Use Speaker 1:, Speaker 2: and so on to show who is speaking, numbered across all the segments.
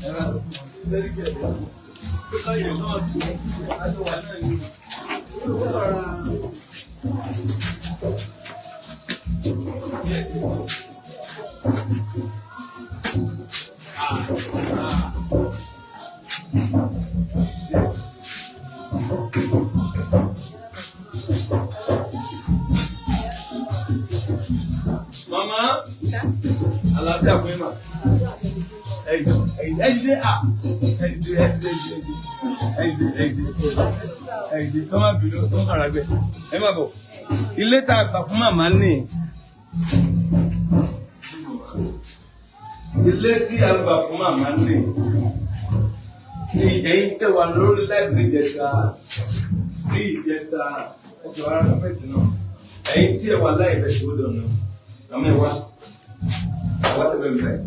Speaker 1: Ẹ rà lórí kẹ̀kẹ́. Pé kọ́ ìyẹn náà dùn. Aṣọ wà náà ni. Ó lọ ra. Màmá, àlàáfíà fún yín mà. Ẹ dìde, ẹ dìde, à. Ẹ dìde, ẹ dìde, ẹ dìde, ẹ dìde, ẹ dìde, ẹ dìde. Kọ́ má bínú, tó ń kàrà gbẹ. Ẹ má bọ̀. Ilé tá a gbà fún màmá nì. Ilé tí a gbà fún màmá nì. Ní ẹ̀yin tẹ́ wà lórí láìpẹ́ ìjẹta, ní ìjẹta, ọkọ̀ ara kápẹ́tì náà. Ẹ̀yin tí ẹ wà láìpẹ́ ṣe ó dọ̀nà. Àmọ́ ẹ wá. Wá síbẹ̀ bẹ́ẹ̀.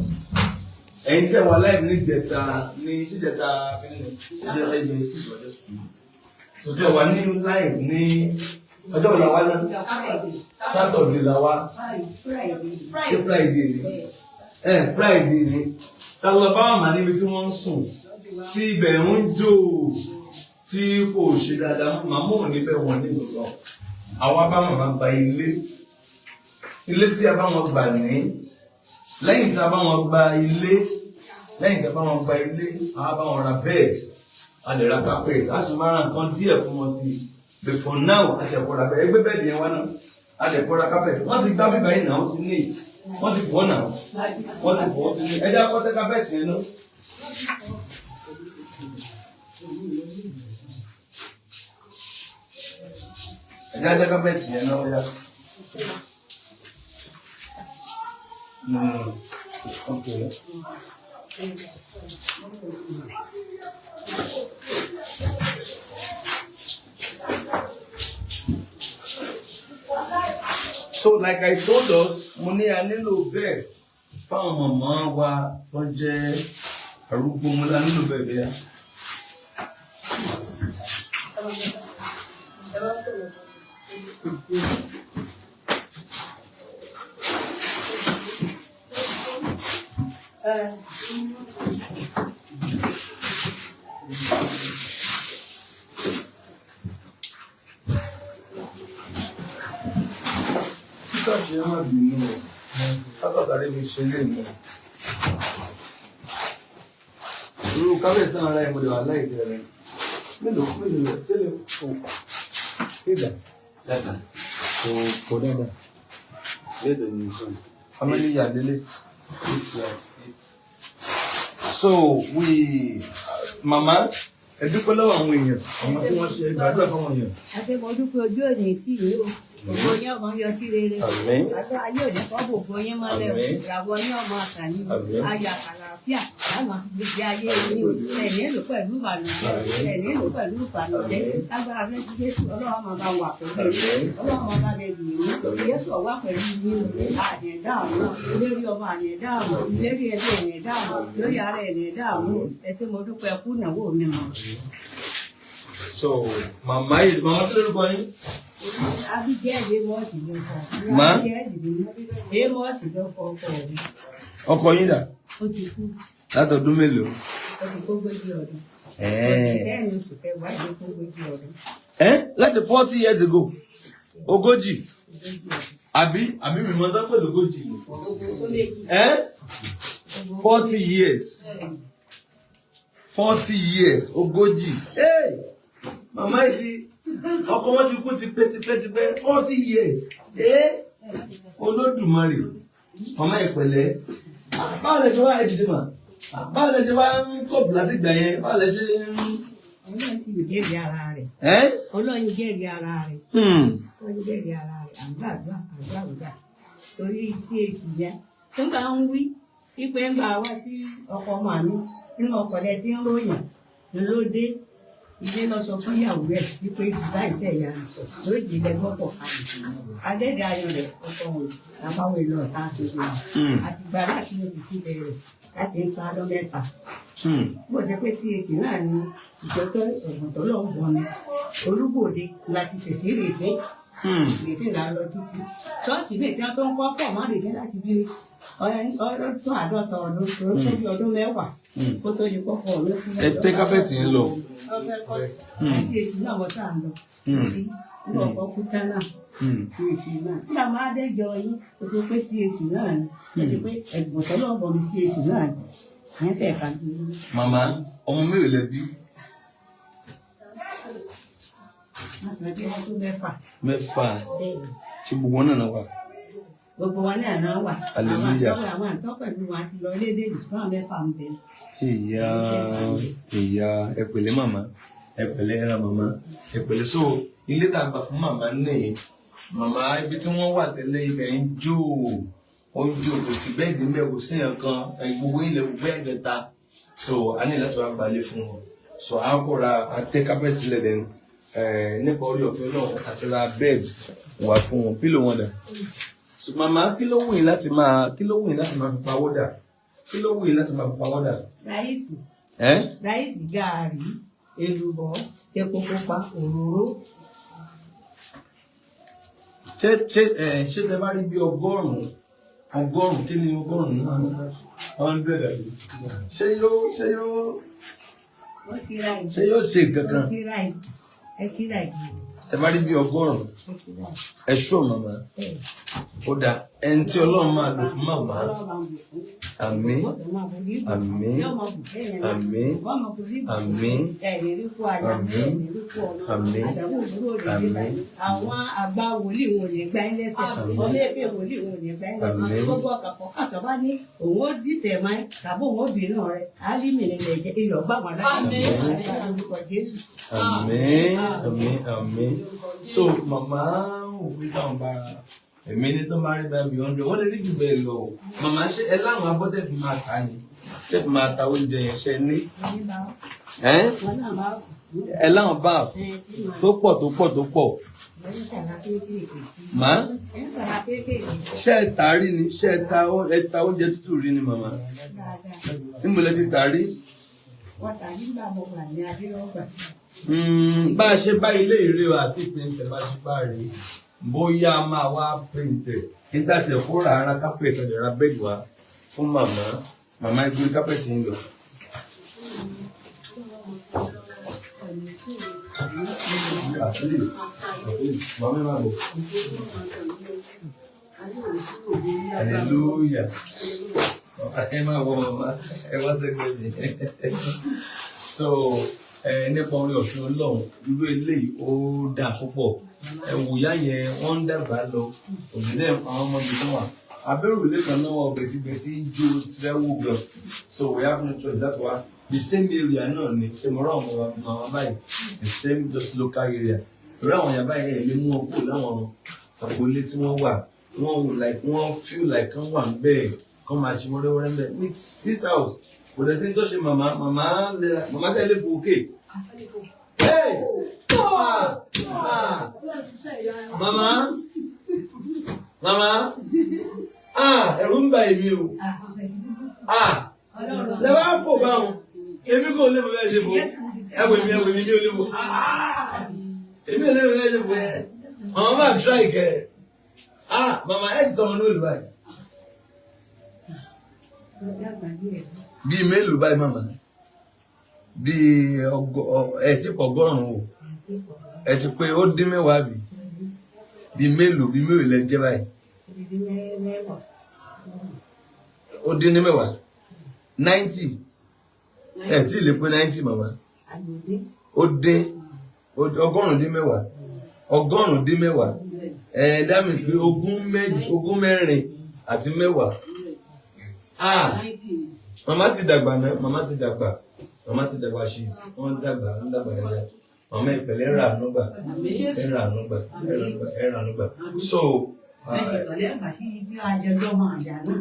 Speaker 1: Ẹ̀yin tí ẹ wà láìpẹ́ ní ìjẹta ní ṣíjẹta ṣíjẹta ẹgbẹ́, excuse me just a minute. So tẹ́ wà ní live ní ọjọ́ wo la wá náà? Saturday la wá. Ṣé Friday ni? Ẹ Friday ni. Ta lọ bá màmá níbi tí wọ́n ń sùn tí ibẹ̀ ń jò, tí kò ṣe dáadáa. Màmá ò ní bẹ́ẹ̀, wọ́n ní gbọ̀ngàn. Àwa bá màmá gba ilé. Ilé tí a bá wọn gbà ní, lẹ́yìn tí a bá wọn gba ilé, lẹ́yìn tí a bá wọn gba ilé, a bá wọn ra bed, a lè ra carpet, a sì máa ra nǹkan díẹ̀ fún wọn sí i. But for now, a ti ẹ̀kọ́ ra bed. Ẹgbẹ́ bed yẹn wá náà, a lè kọ́ ra carpet. Wọ́n ti gbá bíbá yìí náà, wọ́n ti neat, wọ́n ti fọ́ náà, wọ́n ti fọ́, wọ́n ti ní ẹjẹ́ akọ́tẹ́ carpet yẹn náà. Ẹjẹ́ akọ́tẹ́ carpet yẹn náà yá. Okay. So like I told us, mo ní a nílò bẹ́ẹ̀ fáwọn màmá wa tó jẹ́ arúgbó. Mo la nílò bẹ́ẹ̀ bẹ́ẹ̀. Títà ṣe má bínú o. Kákàtàrí mi ṣe lè mú. Irú kábíyèsí náà ra ìmọ̀lẹ̀ wà láìpẹ́ rẹ̀. Mélòó mélòó rẹ̀ ṣé lè kó? Ìgbà.
Speaker 2: Dáadáa.
Speaker 1: Kò kò dáadáa.
Speaker 2: Mélòó ni nǹkan?
Speaker 1: How many yard lele?
Speaker 2: 8 yard. 8.
Speaker 1: So we, mama, ẹ dúpẹ́ lọ́wọ́ àwọn èèyàn, àwọn tí wọ́n ṣe gbàdúrà fáwọn èèyàn.
Speaker 3: Àti mo dúpẹ́, ojú òní tí yìí o. Ògo yín ọmọ yọ sí rere.
Speaker 1: Àmín.
Speaker 3: Àti ayé òní kọ́ bò ògo yín mọ́lẹ̀ o.
Speaker 1: Àmín.
Speaker 3: Ìràwọ̀ yín ọmọ àtàyìn.
Speaker 1: Àmín.
Speaker 3: Ayọ̀ àtàlàáfíà láwọn gbèsè ayé yín o. Ẹ̀ní èlò pẹ̀lú ìbànújẹ́.
Speaker 1: Àmín.
Speaker 3: Ẹ̀ní èlò pẹ̀lú ìbànújẹ́.
Speaker 1: Àmín.
Speaker 3: Lágbára fẹ́ kí Jésù Ọlọ́run máa bá wà pẹ̀lú yín.
Speaker 1: Àmín.
Speaker 3: Ọlọ́run máa bá bẹ bì yín.
Speaker 1: Àmín.
Speaker 3: Jésù ọ̀wá pẹ̀lú yín o. Àní dààmú. Lórí ọmọ àní dààmú. Lórí ẹbí ẹ̀ní dààmú. Lórí ara ẹ̀ní dààmú. Ẹ ṣé, mo dúpẹ́, kú ìnáwó mi mọ̀.
Speaker 1: So màmá yìí, màmá tó lórúkọ yín?
Speaker 3: Abíjẹ́ Amos ló kọ.
Speaker 1: Ma?
Speaker 3: Abíjẹ́ Amos ló kọ ọkọ mi.
Speaker 1: Ọkọ yín dà?
Speaker 3: Ó ti kú.
Speaker 1: Látọdún mélòó?
Speaker 3: Ó ti kógójì ọdún.
Speaker 1: Ẹ̀ẹ́.
Speaker 3: 10 oṣù kẹwàá ìdí kógójì ọdún.
Speaker 1: Ẹ́ láti 40 years ago, 40.
Speaker 3: 40 ọdún.
Speaker 1: Àbí mi mọ tán pẹ̀lú 40 ni.
Speaker 3: Ogún ó méjì.
Speaker 1: Ẹ́ 40 years, 40 years, 40. Hey! Màmá yìí ti ọkọ wọn ti kú tipẹ́ tipẹ́ tipẹ́, 40 years. Ẹ́ Olódùmarè, màmá ìpẹ̀lẹ́, báwo lẹ ṣe wá, ẹ dìde mà, báwo lẹ ṣe wá ń kọ̀bù láti gbà yẹn, báwo lẹ ṣe ń?
Speaker 3: Ọlọ́run sì jẹ́rìí ara rẹ̀.
Speaker 1: Ẹ́?
Speaker 3: Ọlọ́run jẹ́rìí ara rẹ̀. Ọlọ́run jẹ́rìí ara rẹ̀. Àgbààgbà àgbààgbà. Torí CAC yẹn. Nígbà ń wí, wípé ń gbà wá sí ọkọ ọmọ mi nínú ọkọ̀ rẹ̀ tí ń ròyìn ló dé ilé lọ sọ fún ìyàwó ẹ̀ wípé báyìí sẹ̀ ya lójì lẹ́gbọ́pọ̀ kalẹ̀. Adẹ́dẹ́ ayọ̀ rẹ̀ ọkọ wọn làbáwọ̀ ìlú ọ̀tá ṣoṣo. Àtìgbà láti oṣù tí bẹ̀rẹ̀ láti ń ta ọdún 3. Bó ṣe pé CAC náà ni ìjọ́tọ̀ ẹ̀bùn tó lọ́ọ́ bọ̀ ni Olúbòde láti ṣèṣì rèé rèé là ń lọ títí ṣọ́ọ̀ṣì lè tí wọ́n tó ń kọ́ pọ̀ mọ́ rèé láti bí Ọdún tó 50 ọdún tó tó bí ọdún 10 kó tó di kọ́kọ́ mi kú.
Speaker 1: Ẹ tẹ́ carpet yẹn lọ.
Speaker 3: Àti èsì náà wọ́n sá lọ sí ní ọkọ̀ kúta náà. CAC náà nígbà máa dẹ́jọ yín, ó ṣe pé CAC náà ni, ó ṣe pé ẹ̀gbọ́n tọ́lọ́ bọ̀ mi, CAC náà ni ẹ̀ fẹ́ ká ní.
Speaker 1: Màmá, ọmọ mélòó lẹ bí?
Speaker 3: Wọ́n sọ pé wọ́n tó 6.
Speaker 1: 6.
Speaker 3: Bẹ́ẹ̀ ni.
Speaker 1: Ṣé gbogbo wọn náà wà?
Speaker 3: Gbogbo wa náà náà wà.
Speaker 1: Hallelujah.
Speaker 3: Àwọn àtọ́ pẹ̀lú wa ti lọ lédè yìí fún àwọn 6 ń bẹ.
Speaker 1: Ìyá, ìyá, ẹ pẹ̀lẹ́ màmá, ẹ pẹ̀lẹ́ ẹran màmá, ẹ pẹ̀lẹ́. So ilé tá a gbà fún màmá nìyí. Màmá, ibi tí wọ́n wà tẹ́lẹ̀, ibẹ̀ ń jó, ó ń jó, kò sí bed ńbẹ̀, kò sí nǹkan, gbogbo ilẹ̀ gbogbo ẹ̀jẹ̀ta. So a ní láti wá gbalé fún wọn. So a kò ra atẹ carpet sílẹ̀ dẹ́nu nípa orí ọ̀fẹ́ náà àti ra bed wà fún wọn. Pillow wọn dà? So màmá, kí ló wù yín láti máa fi pawó dà? Kí ló wù yín láti máa fi pawó dà?
Speaker 3: Ráìsì.
Speaker 1: Ẹ́?
Speaker 3: Ráìsì, gààrí, èlùbọ́, epo pupa, òróró.
Speaker 1: Ṣé tẹ bá rí bí 100, 100, kí ni 100 náà? 100 àbí? Ṣé yóò
Speaker 3: Wọ́n ti ra ìgbì.
Speaker 1: Ṣé yóò ṣe nǹkan kan?
Speaker 3: Wọ́n ti ra ìgbì, ẹ ti ra ìgbì.
Speaker 1: Tẹ bá rí bí 100?
Speaker 3: Ẹ ti ra ìgbì.
Speaker 1: Ẹ ṣọ́ màmá.
Speaker 3: Bẹ́ẹ̀.
Speaker 1: Ó dáa, ẹni tí Ọlọ́run máa lò fún màmá. Àmín, àmín, àmín, àmín, àmín, àmín, àmín.
Speaker 3: Àwọn àgbà wòlíì wọn ò ní gbá yín lẹ́sẹ̀, ọmọ ẹgbẹ́ wòlíì wọn ò ní gbá yín lẹ́sẹ̀.
Speaker 1: Àmín.
Speaker 3: Gbogbo ọkàpọ̀ kàtọ́ bá ní òun ó dìtẹ̀ máa tàbí òun ó bínú rẹ̀, álímì nílẹ̀ jẹ́ iyọ̀ gbà wọn láyé lórúkọ Jésù.
Speaker 1: Àmín, àmín, àmín. So màmá ò pé táwọn bá èmi ní tó máa rí bá bí 100, wọ́n lè rí jù bẹ́ẹ̀ lọ o. Màmá, ṣé ẹ láwọn abọ́ tẹ́ fi máa ta ni, tẹ́ fi máa ta oúnjẹ yẹn, ṣe ní? Ẹ́?
Speaker 3: Wọn náà bá
Speaker 1: Ẹ láwọn báàfù
Speaker 3: ẹ tí màá
Speaker 1: tó pọ̀, tó pọ̀, tó pọ̀?
Speaker 3: lẹ́yìn tàrà kéékèèké.
Speaker 1: Màá
Speaker 3: Lẹ́yìn tàrà kéékèèké.
Speaker 1: Ṣé ẹ tà rí ni? Ṣé ẹ ta oúnjẹ tútù rí ni, màmá?
Speaker 3: Dáadáa.
Speaker 1: Níbo lẹ ti tà rí?
Speaker 3: Wọ́n tà nígbà mo wà ní Adélọ́gbà.
Speaker 1: Bá a ṣe bá ilé ìrè o àti paint, bá a ṣe bá rèé, bóyá a máa wá paint nígbà tí ẹ̀kọ́ rà ara carpet, ọ̀dẹ̀ ra bed wá fún màmá. Màmá, igbó carpet ń lọ. At least, at least, màmá, ẹ máa bọ̀. Hallelujah. Ẹ máa wọ, màmá, ẹ wá sẹ́gbẹ̀ẹ́ mi. So nípa orí ọ̀fẹ́ Ọlọ́run, irú eléyìí ó dáa púpọ̀. Ẹ wò yá yẹn, wọ́n ń dàgbà lọ, òmìnira àwọn ọmọ mi tó wà abẹ́rù lẹ́kan náà, ọbẹ̀ tí ń jó ti fẹ́ wò gan. So we have no choice láti wá the same area náà ni. Ṣe mo rá àwọn màmá báyìí, the same just local area, irú àwọn yàrá báyìí, ẹ̀ lè mú wọn kúrò láwọn agboolé tí wọ́n wà. Wọ́n wò like wọ́n feel like kán wà bẹ́ẹ̀, kán máa ṣe wẹ́rẹ́wẹ́rẹ́ bẹ́ẹ̀ with this house. Kò dẹ̀ sí ní tó ṣe màmá. Màmá màmá tẹ́lẹ̀ fò òkè. Hey! Ah! Ah! Màmá, màmá, ah, ẹ̀rù ń bà èmi o. Ah, lẹ bá fò báwọn, èmi kò lè fò bẹ́ẹ̀ ṣe fò. Ẹ wò mí, ẹ wò mí, mi ò lè fò. Ah, èmi ò lè fò bẹ́ẹ̀ ṣe fò yẹn. Màmá máa try kẹ. Ah, màmá, ẹ ti tọmọ ní mélòó báyìí? Bíi mélòó báyìí, màmá? Bíi ọgọ ẹ ti pọ̀ 100 o? Ẹ ti pé ó dín 10 bí? Bíi mélòó lẹ jẹ́ báyìí? Ó dín ní 10, 90. Ẹ tí ì lè pé 90, màmá. Ó dín 90, 90. Ẹ that means pé 24. Ah, màmá ti dàgbà náà, màmá ti dàgbà, màmá ti dàgbà. She's wọ́n dàgbà, wọ́n dàgbà dáadáa. Màmá, ìpẹ̀lẹ́, rà ànúgbà, ẹ rà ànúgbà, ẹ rà ànúgbà, ẹ rà ànúgbà. So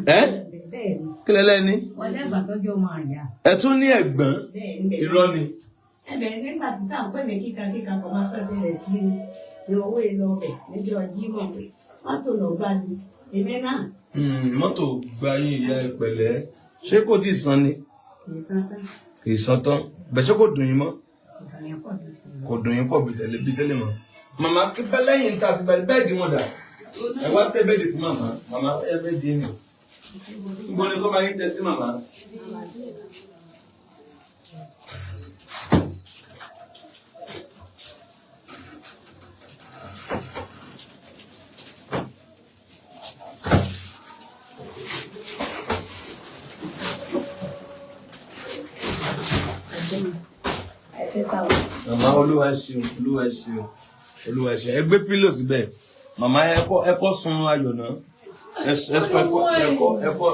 Speaker 1: ẹ kí lẹ lẹ́ni? Ẹ tún ní ẹ̀gbọ́n? Irọ́ ni.
Speaker 3: Ẹbẹ̀ nígbà tí sáà ń pè mí kíka kíka kọ́ máa sọ́sẹ̀ rẹ̀ sí ni ní owó ìlọ ọbẹ̀ níjọ́ Jímọ̀, mọ́tò lọ gbá mi èmi náà.
Speaker 1: Mọ́tò gba yín. Ìyá, ìpẹ̀lẹ́. Ṣé kò tí ì san ni?
Speaker 3: Kì í sán tán.
Speaker 1: Kì í san tán bẹ̀. Ṣé kò dùn yín mọ́?
Speaker 3: Ìkànnì pọ̀ jù.
Speaker 1: Kò dùn yín pọ̀ bí tẹ́lẹ̀ mọ́. Màmá, kíkẹ́ lẹ́yìn tá a ti gba bed wọn dà? Ẹ wá tẹ́ bed fún màmá. Màmá, ẹ bed ni. Níbo ni kó máa ń tẹ sí, màmá?
Speaker 3: Ẹ ṣe sáwọn.
Speaker 1: Màmá, Olúwa ṣeun, Olúwa ṣeun, Olúwa ṣeun. Ẹ gbé pillow síbẹ̀. Màmá, ẹ kọ́ sunrun ayọ̀ náà. Ẹ ẹ ẹ kọ́ ẹ kọ́ ẹ kọ́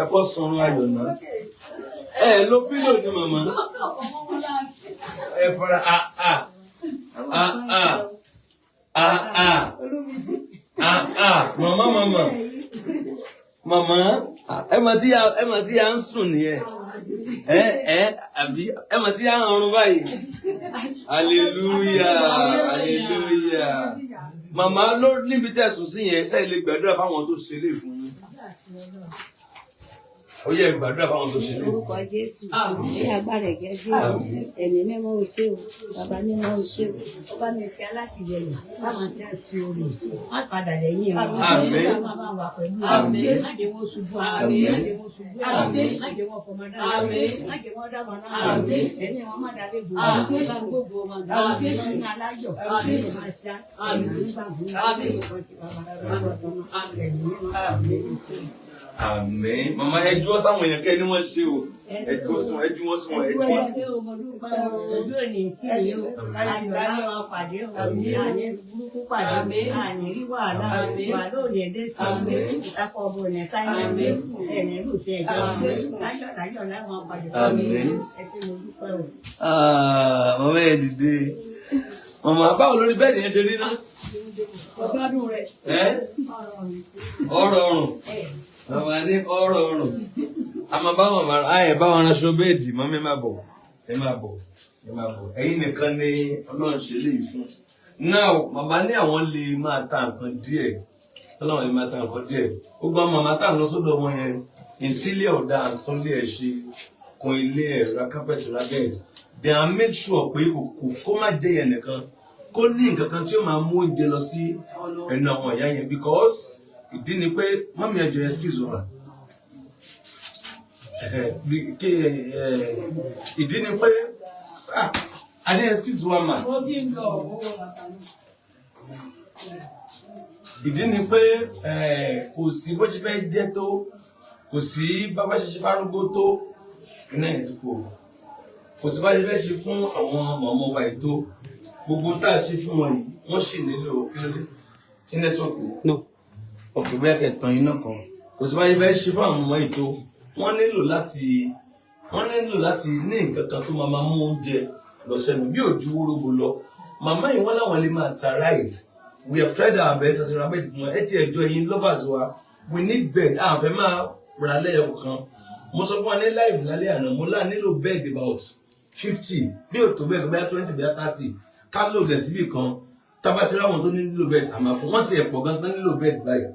Speaker 1: ẹ kọ́ sunrun ayọ̀ náà. Ẹ lo pillow ní, màmá. Ẹ fara a a a a a a a a màmá, màmá, màmá, ẹ mà tí ya ń sùn nìyẹn. Ẹ àbí ẹ mà tí ya ń rọrùn báyìí. Hallelujah, hallelujah. Màmá, ló níbi tẹ́ sùn sí yẹn, sẹ́yìn lè gbàdúrà fáwọn tó ṣe lè fún yín? Ó yẹ gbàdúrà fáwọn tó ṣe lè fún
Speaker 3: Orúkọ Jésù, ní agbára ẹ̀jẹ̀ Jésù, ẹ̀mí mímọ́, o ṣé o. Bàbá mímọ́, o ṣé o. Ọba mi ṣe alátìlẹyìn báwọn tí a ṣe orí wọn padà lẹ́yìn wọn.
Speaker 1: Àmín.
Speaker 3: Má bá wà pẹ̀lú wọn.
Speaker 1: Àmín.
Speaker 3: Má jẹ́ wọn ṣubú ara.
Speaker 1: Àmín.
Speaker 3: Má jẹ́ wọn ṣubú ara. Má jẹ́ wọn fọmọ dára. Má jẹ́ wọn dá wọn náà. Ẹ̀mí wọn má dalẹ̀ gbòòrò. Bá gbogbo wọn gbà wọn ní aláyọ̀ ní máa ṣá ẹ̀mí nígbà fún ẹ̀mí mímọ́.
Speaker 1: Àmín. Màmá, ẹ juwọ́ sáwọn èèyàn kẹ́ ni wọ́n ṣe o. Ẹ juwọ́ sí wọn, ẹ juwọ́ sí wọn, ẹ juwọ́ sí wọn.
Speaker 3: Ẹ ṣé o, mo dúpẹ́ o. Ojú òní tí yìí o. Ayọ̀ láwọn pàdé o. Àní burúkú pàdé. Àní rí wàhálà. Wàhálà ò ní dé sí i. Ìtakọ̀ ọ̀bọ̀ ò ní sáyé. Ẹ̀ní lùfẹ́ ẹ̀jọ̀. Láyọ̀ láyọ̀ láwọn pàdé.
Speaker 1: Àmín.
Speaker 3: Ẹ ṣé, mo dúpẹ́ o.
Speaker 1: Ah, màmá, ẹ dìde. Màmá, báwo lórí bed yẹn ṣe rí náà?
Speaker 3: Ọgbádùn rẹ̀.
Speaker 1: Ẹ ọ̀rọ̀ ọrùn. Màmá ní ọ̀rọ̀ ọrùn. A máa bá màmá ẹ bá wọn aṣọ bed. Màmá, ẹ máa bọ̀, ẹ máa bọ̀, ẹ máa bọ̀. Ẹ̀yin nìkan ni Ọlọ́run ṣe léyìí fún. Now, màmá ní àwọn lè máa ta nǹkan díẹ̀. Ọlọ́run lè máa ta nǹkan díẹ̀. Gbogbo àwọn màmá tá à ń lọ sọ́dọ̀ wọn yẹn, ìtílé ọ̀dà, àtúnlé ẹ̀ ṣe, kun ilé ẹ̀, ra carpet, ra bed. They are make sure pé kò kó má jẹ́ yẹn nìkan, kó ní nǹkan kan tí ó máa mú oúnjẹ lọ sí ẹnu àwọn ìyá yẹn, because ìdí ni pé, mummy, ẹ jọ̀ọ́, excuse wa. Ìdí ni pé a ní, excuse wa, ma.
Speaker 4: Mo ti ń lọ owó bàtà mi.
Speaker 1: Ìdí ni pé kò sí bó ṣe fẹ́ jẹ́ tó, kò sí bábá ṣe ṣe fárúgbó tó, iná ẹ̀ ti kú o. Kò sí bá ṣe fẹ́ ṣe fún àwọn mọ̀mọ́ wa ètò gbogbo tá a ṣe fún wọn yìí, wọ́n sì nílò. Kí ló dé tí network?
Speaker 2: No.
Speaker 1: Ọ̀pọ̀ bóyá kẹtàn iná kan. Kò sí bá ṣe fẹ́ ṣe fún àwọn ọmọ ètò, wọ́n nílò láti ní nǹkan kan tó máa mú oúnjẹ lọ sẹ́nu bí òjú wórógbó lọ. Màmá yìí, wọ́n láwọn lè máa ta rice. We have tried our best as a bed fún wọn. Ẹ ti ẹjọ́ ẹ̀yin lovers wa, we need bed. A fẹ́ máa ra lẹ́yọ̀ kan. Mo sọ fún wa ní live lálẹ́ àná, mo lá nílò bed about 50, bí ò tó bẹ́ẹ̀, bóyá 20, bóyá 30, ká lò dẹ̀ síbì kan. Tábàtí ráwọn tó nílò bed, àmà fún wọn. Ti ẹ̀ pọ̀ gan tán nílò bed báyìí,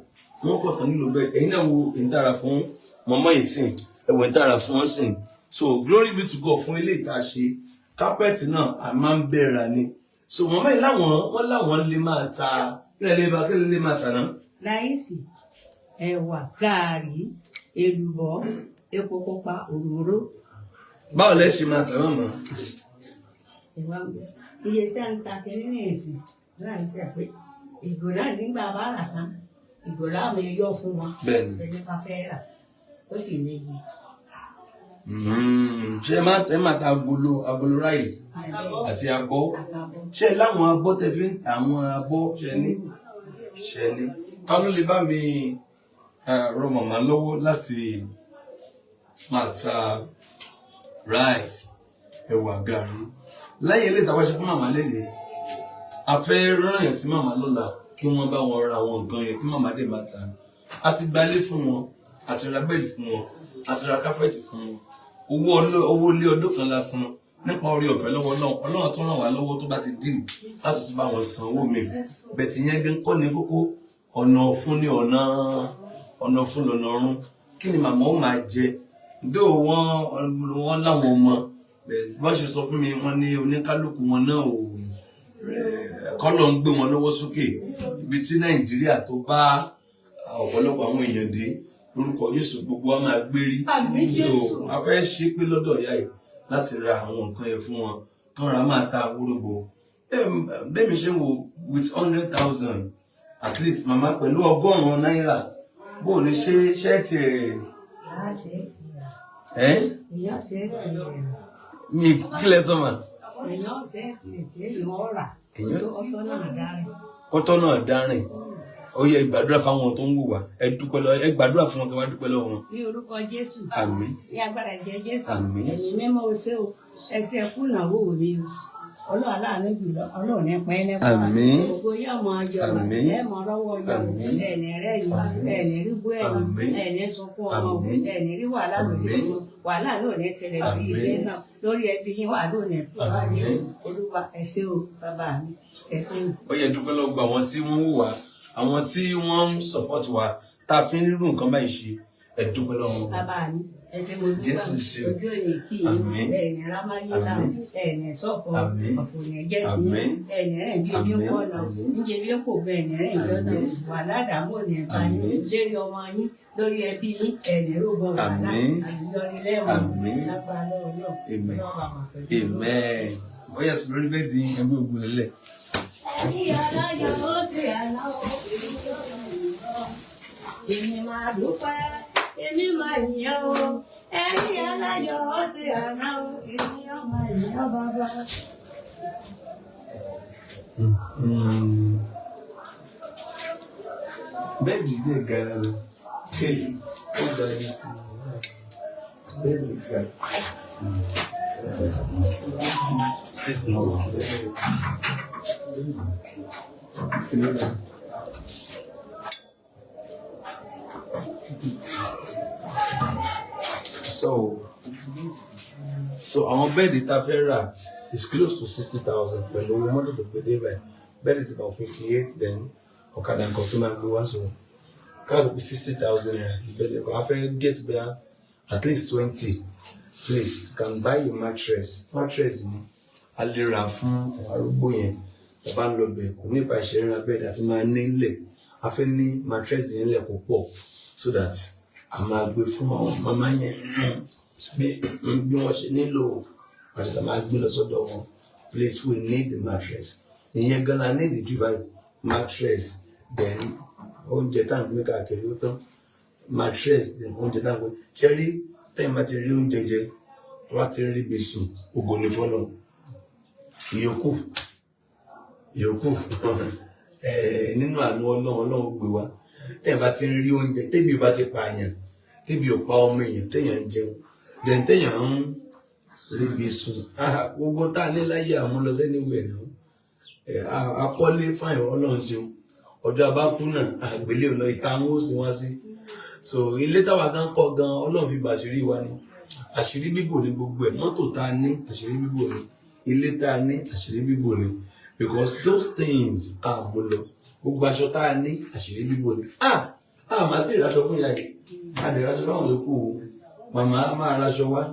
Speaker 1: wọ́n pọ̀ tán nílò bed. Ẹ̀yin náà wo ìtara fún mọ̀mọ́ ìsìn, ẹ̀wọ̀ ìtara fún wọn sìn. So glory be to God fún ilé ìta ṣe. Carpet náà, a máa ń bẹ̀rẹ̀ ni. So mọ̀mọ́ yìí láwọn, wọ́n láwọn lè máa ta. Kí lè máa ta náà?
Speaker 3: Rice, ẹ̀wà, gààrí, èlùbọ́, epo pupa, òróró.
Speaker 1: Báwo lẹ ṣe máa tà, mọ̀mọ́?
Speaker 3: Ẹ̀wà, iye tá ń ta kiri ní ìsìn láì ṣe pé ìgò náà nígbà bá rà tán, ìgò láàmú yọ fún wọn.
Speaker 1: Bẹ́ẹ̀ni.
Speaker 3: Ẹni bá fẹ́ rà ó sì níye.
Speaker 1: Ṣé ẹ máa ta agolo rice àti abọ́?
Speaker 3: Àtàbọ̀.
Speaker 1: Ṣé láwọn abọ́ tẹ fi ń ta àwọn abọ́, ṣe ní ṣe ní? Ta ló lè bá mi rọ màmá lọ́wọ́ láti máa ta rice, ẹ̀wà, gàrí lẹ́yìn ilé ìtawá ṣe fún màmá lẹ́nìí? A fẹ́ rán yẹn sí màmá lọ́la kí wọ́n bá wọn ra àwọn nǹkan yẹn, kí màmá dé máa ta. A ti gbalé fún wọn, a ti ra bed fún wọn, a ti ra carpet fún wọn. Owó ilé ọdún kan lásán nípa orí ọ̀fẹ́ lọ́wọ́ náà. Ọlọ́run tó ràn wá lọ́wọ́, tó bá ti dín láti tún bá wọn san owó mi bẹ̀tì yẹn gan kọ́ ní kókó. Ọ̀nà ọ̀fun ní ọ̀nà ọ̀fun lọ́nà ọ̀run. Kí ni màmá ó máa jẹ? Dó wọ́n láwọn ọmọ, wọ́n ṣe sọ fún mi, wọ́n ní oníkálukú wọn náà ò kọ́ ló ń gbé wọn lọ́wọ́ sókè. Ibi tí Nàìjíríà tó bá ọ̀pọ̀lọpọ̀ àwọn èèyàn dé. Lórúkọ Jésù, gbogbo wa máa gbérí.
Speaker 4: Àmín.
Speaker 1: So
Speaker 4: Jésù.
Speaker 1: a fẹ́ ṣe pé lọ́dọ̀ ìyá yìí láti ra àwọn nǹkan yẹn fún wọn, kán ra máa ta wóróbo. Bẹ́ẹ̀ mi ṣe ń wo, with 100,000 at least, màmá, pẹ̀lú 100 náírà, bó o ní ṣe ṣẹ́ẹ̀tì ẹ̀?
Speaker 3: Ìyá ṣe é ti rà.
Speaker 1: Ẹ́
Speaker 3: Ìyá ṣe é ti rà.
Speaker 1: Mi kí lẹ sọ mà?
Speaker 3: Ìyá ṣe é ti rà tí èèyàn rà. Ọtọ́ náà dára.
Speaker 1: Kọ́tọ́ náà dárìn. Ó yẹ gbàdúrà fáwọn tó ń wò wá. Ẹ dúpẹ́ lọ, ẹ gbàdúrà fún wọn, kí wọ́n dúpẹ́ lọ́wọ́ wọn.
Speaker 3: Ní orúkọ Jésù.
Speaker 1: Àmín.
Speaker 3: Ní agbára ẹ̀jẹ̀ Jésù.
Speaker 1: Àmín.
Speaker 3: Ẹ̀mí mímọ́, o ṣé o. Ẹsẹ̀ ẹkú ìnáwó mi o. Ọlọ́run aláàánú jùlọ, Ọlọ́run ní pẹ́ nípa.
Speaker 1: Àmín.
Speaker 3: Ògo yóò mọ ayọ̀.
Speaker 1: Àmín.
Speaker 3: Ẹ mọ rọ́wọ́ yọ.
Speaker 1: Àmín.
Speaker 3: Ẹ̀ní rẹ̀ yìí. Ẹ̀ní rígbó ẹ̀yìn.
Speaker 1: Àmín.
Speaker 3: Ẹ̀ní sunkún ọmọ.
Speaker 1: Àmín.
Speaker 3: Ẹ̀ní rí wàhálà lórí
Speaker 1: Àmín.
Speaker 3: ọmọ. Wàhálà náà ní ṣẹlẹ̀ lórí
Speaker 1: Àmín.
Speaker 3: ilé náà. Lórí ẹbí yín, wàhálà ò ní
Speaker 1: Àmín.
Speaker 3: Olúwa, ẹ ṣé o, bàbá mi. Ẹ ṣé o.
Speaker 1: Ó yẹ dúpẹ́ lọ́wọ́ gbogbo àwọn tí wọ́n ń wò wá, àwọn tí wọ́n ń support wa tá a fi ń rírun nǹkan báyìí ṣe. Ẹ dúpẹ́ lọ́wọ́ wọn.
Speaker 3: Bàbá mi, ẹ ṣé, mo dúpẹ́.
Speaker 1: Jésù ṣe o.
Speaker 3: Ojú òní tí yín.
Speaker 1: Àmín.
Speaker 3: Ẹ̀ní rámáyé láwọn. Ẹ̀ní sọ̀fọ̀.
Speaker 1: Àmín.
Speaker 3: Ọ̀fọ̀ ní ẹ̀jẹ̀ tí
Speaker 1: Àmín.
Speaker 3: ẹ̀ní rẹ̀ bí ebi ń
Speaker 1: Àmín.
Speaker 3: pọ̀ lọ.
Speaker 1: Àmín.
Speaker 3: Níjẹ́ bí kò gbẹ ẹ̀ní rẹ̀ ìjọ náà.
Speaker 1: Àmín.
Speaker 3: Wàhálà dààmú òní ẹ̀ka yín.
Speaker 1: Àmín.
Speaker 3: Lérí ọmọ yín, lórí ẹbí yín, ẹ̀ní rògbòn wàhálà.
Speaker 1: Àmín.
Speaker 3: Àlùyọrí lẹ́wọ̀n.
Speaker 1: Àmín.
Speaker 3: Lágbára lọ́wọ́ náà.
Speaker 1: Amen.
Speaker 3: Ọlọ́run àwọn pẹ̀lú yín.
Speaker 1: Amen. Ó yẹ sùn lórí bẹ́ẹ̀dì, ẹgbẹ́ ògùn lélẹ̀.
Speaker 3: Ẹni aláyọ̀ ó ṣe àláwọ̀, èmi yóò máa yìn ọ́. Èmi máa dúpẹ́, èmi máa yìn ọ́ o. Ẹni aláyọ̀ ó ṣe àláwọ̀, èmi yóò máa yìn ọ́, bàbá.
Speaker 1: Bẹ́ẹ̀dì dẹ̀ gara lọ. Ṣé ó gba ẹni tí bẹ́ẹ̀dì ga? Six náà. Three. So àwọn bẹ́ẹ̀dì tá a fẹ́ rà is close to 60,000 pẹ̀lú owó mọ́tò tó gbé dé báyìí. Bed is about 58, then ọ̀kadà nǹkan tó máa gbé wá, so káàtó pé ₦60,000 bẹ́ẹ̀dì ẹ̀kọ́. A fẹ́ get bẹ́ẹ̀ at least 20. Please, you can buy a mattress. Mattress ni a lè rà fún àwọn arúgbó yẹn. Bàbá ń lọ bẹ̀, kò ní ipa ìṣeré ra bẹ́ẹ̀dì àti máa ní nílẹ̀. A fẹ́ ní mattress yẹn lẹ̀ kó pọ̀ so that a máa gbé fún àwọn màmá yẹn bí wọ́n ṣe nílò mattress, a máa gbé lọ sọ́dọ̀ wọn. Please, we need the mattress. Ìyẹn gan la need jù báyìí. Mattress, then oúnjẹ tá à ń gbé káàkiri ó tán. Mattress, then oúnjẹ tá à ń gbé ṣe rí. Tẹ́yìn bá ti rí oúnjẹ jẹ, wá ti rí ibi sùn, ògo ní fọ́lọ́. Ìyókù ìyókù nínú àánú Ọlọ́run, Ọlọ́run gbé wa. Tẹ́yìn bá ti rí oúnjẹ, tẹ́bi ò bá ti pa èèyàn, tẹ́bi ò pa ọmọ èèyàn, téèyàn ń jẹun, then téèyàn ń rí ibi sùn. Ah, gbogbo tá a ní láyé àmú lọ sẹ́niwẹ̀ náà. Akọ́lé fáyọ̀, Ọlọ́run ṣeun. Ọjọ́ abákú náà, àgbélé ọ̀nà ìta wọn ó sì wá sí. So ilé táwa gan kọ́ gan, Ọlọ́run fi bàṣírí wa ni. Àṣírí bíbò ní gbogbo ẹ̀. Mọ́tò tá a ní, àṣírí bíbò ni. Ilé tá a ní, àṣírí bíbò ni, because those things a mú lọ. Gbogbo aṣọ tá a ní, àṣírí bíbò ni. Ah ah, màá tí ì raṣọ fún ìyá yìí, a lè raṣọ fáwọn yòókù o. Màmá máa raṣọ wá.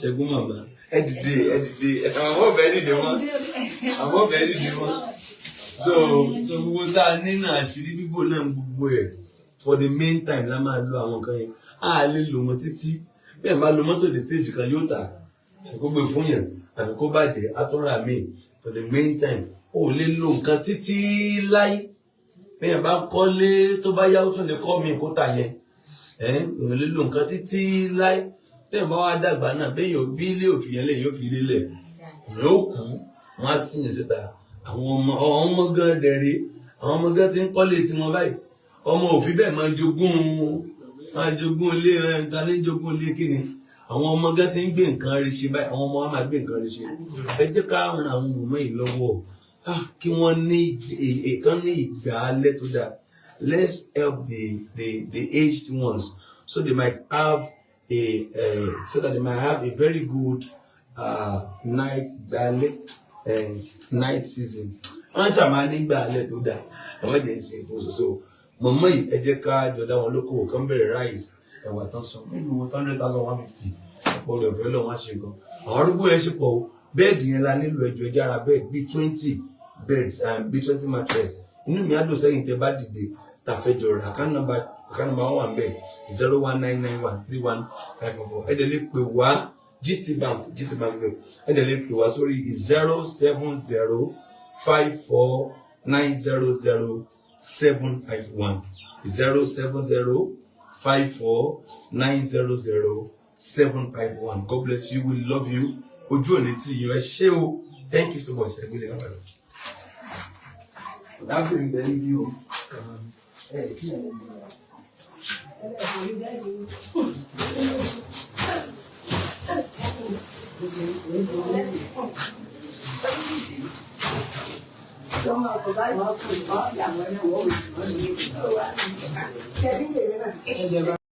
Speaker 1: Ṣẹ́gun, màmá, ẹ dìde, ẹ dìde. Àwọn ọbẹ̀ dìde wọn, àwọn ọbẹ̀ dìde wọn. So gbogbo tá a ní náà, àṣírí bíbò náà gbogbo ẹ̀. For the main time la máa lo àwọn nǹkan yẹn. A lè lò wọ́n títí. Bẹ́ẹ̀ bá lo mọ́tò dé stage kan, yóò tà, àbí kó gbé fún yàn, àbí kó bàjẹ́, á tún rà míì. For the main time, o ò lè lo nǹkan títí láyé. Bẹ́ẹ̀ bá kọ́lé, tó bá yá, ó tún lè kọ́ mi kó tà yẹn. Ẹ̀ ò lè lo nǹkan títí láyé. Tẹ́ẹ̀ bá wá dàgbà náà, bẹ́ẹ̀ yóò bí ilé òfin yẹn lẹ̀, yóò fi ilé lẹ̀, yóò kú, wọ́n á sì yẹn síta. Àwọn ọmọ, àwọn ọmọ gan dẹ̀rẹ̀, àwọn ọmọ gan ti ń kọ́lé tiwọn báyìí. Ọmọ òfin bẹ́ẹ̀ máa jogún ilé ẹ̀ ta ní jogún ilé kí ni. Àwọn ọmọ gan ti ń gbé nǹkan rí ṣe báyìí. Àwọn ọmọ wa máa gbé nǹkan rí ṣe. Ẹ jẹ́ ká ran àwọn ọmọ yìí lọ́wọ́. Ah, kí wọ́n ní kán ní ìgbà alẹ́ tó dáa. Let's help the aged ones so that they might have a very good night ìgbà night season. Wọ́n ṣàmà nígbà alẹ́ tó dáa. Àwọn ẹ̀jẹ̀ ń ṣe nǹkan ṣoṣo. Mọ̀mọ́ yìí, ẹ jẹ́ ká jọ dá wọn lókòwò, kán bẹ̀rẹ̀ rice, ẹ̀wà tán sọ maybe 100,000, 150, ọ̀pọ̀ rẹ̀ ọ̀fẹ́ lọ́wọ́ ṣe gan. Àwọn arúgbó yẹn ṣe pọ̀ o. Bẹ́ẹ̀dì yẹn la nílò. Ẹjọ́, ẹjẹ́ ara bẹ́ẹ̀dì bíi 20 beds and bíi 20 mattress. Inú mi á dùn sẹ́yìn tẹ́ bá dìde tá a fẹ́ jọ rà. Account number Account number wọn wà ń bẹ̀, 0199131544. Ẹ dẹ̀ lè pè wá, GT Bank, GT Bank rẹ̀. Ẹ dẹ̀ lè pè wá sórí 07054900751, 07054900751. God bless you. We love you. Ojú òní tí yín, ẹ ṣé o. Thank you so much. Ẹ gbélé kábàlọ. Dábìrì ń bẹ níbí o. Ẹ kí ẹ.
Speaker 4: Tọ́mọ sọ báyìí wọ́n kò ní wọ́n yà wọ́n náà wọ́n ò ní wọ́n ní.
Speaker 5: Ṣé ẹ ti ń yèrè náà?